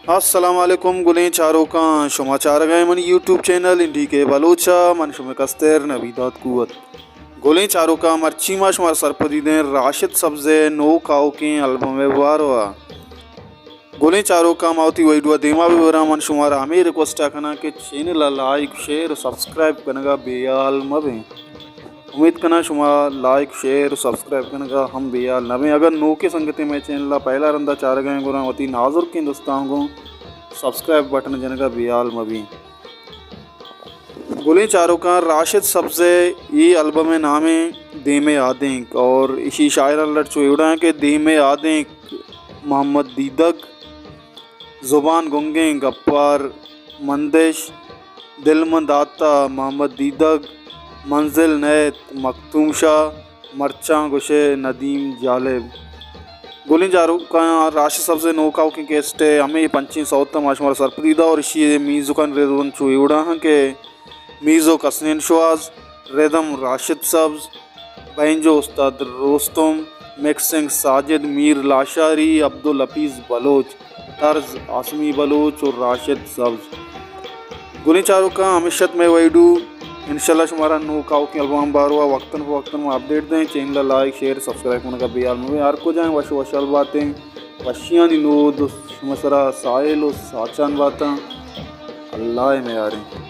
السلام علیکم گلیں چاروکاں، شما چارگ ءَ منی یوٹیوب چینل این ڈی کے بلوچ ءَ، من شمئے کستر نبی داد قوت۔ گلیں چاروکاں، مرچی ما شمارا سرپدی دیں راشد سبز ءِ نوک آؤکیں البم ءِ باروا۔ گلیں چاروکاں، ما وتی ویڈیو ءَ دیما بہ براں، من شمارا ہمے ریکویسٹ ءَ کناں کہ چینل ءَ لائک، شیئر و سبسکرائب کنگ ءَ بے حال مہ بیں۔ امیت کناں شما لائک، شیئر و سبسکرائب کنگ ءَ ہم بے حال نہ بیں۔ اگر نوکیں سنگتے مئے چینل ءَ پہلا رندا چارگ ءَ ایں گڑا وتی نازرکیں دستاں گوں سبسکرائب بٹن جنگ ءَ بے حال مہ بیں۔ گلیں چاروکاں، راشد سبز ءِ اے البم ءِ نام ایں دیم ءِ آدینک اور ایشی شاعراں لٹ چو ایوڑا ایں کہ دیم ءِ آدینک محمد دیدگ، زبان گنگیں گپار مندش، دل من داتا محمد دیدگ، منزل نیت مکتوم شاہ، مرچاں گوشے ندیم جالب۔ گلیں چاروکاں، راشد سبز ءِ نوک آؤکیں کیسٹ ءِ ہمے پنچیں سوت ءَ ما شمارا سرپدی دا اور ایشی ءِ میوزکانی ردم چو ایوڑا ایں کہ میوزک حسنین شواز، ردم راشد سبز، بینجو استاد روستم، مکسنگ ساجد میر لاشاری، عبدالحفیظ بلوچ، طرز آسمی بلوچ و راشد سبز۔ گلیں چاروکاں، ہمیش ات مئے ویڈیو، انشاءاللہ شمارا نوک آؤکیں البم باروا وقتاً فوقتاً ما اپڈیٹ دیں۔ چینل ءَ لائک، شیئر، سبسکرائب کنگ ءَ بے حال مہ بیں۔ ہر کجا ایں وش وشحال باتیں، وشیانی نود شمئے سرا ساحل و ساچان باتاں۔ اللہ ءِ میاریں۔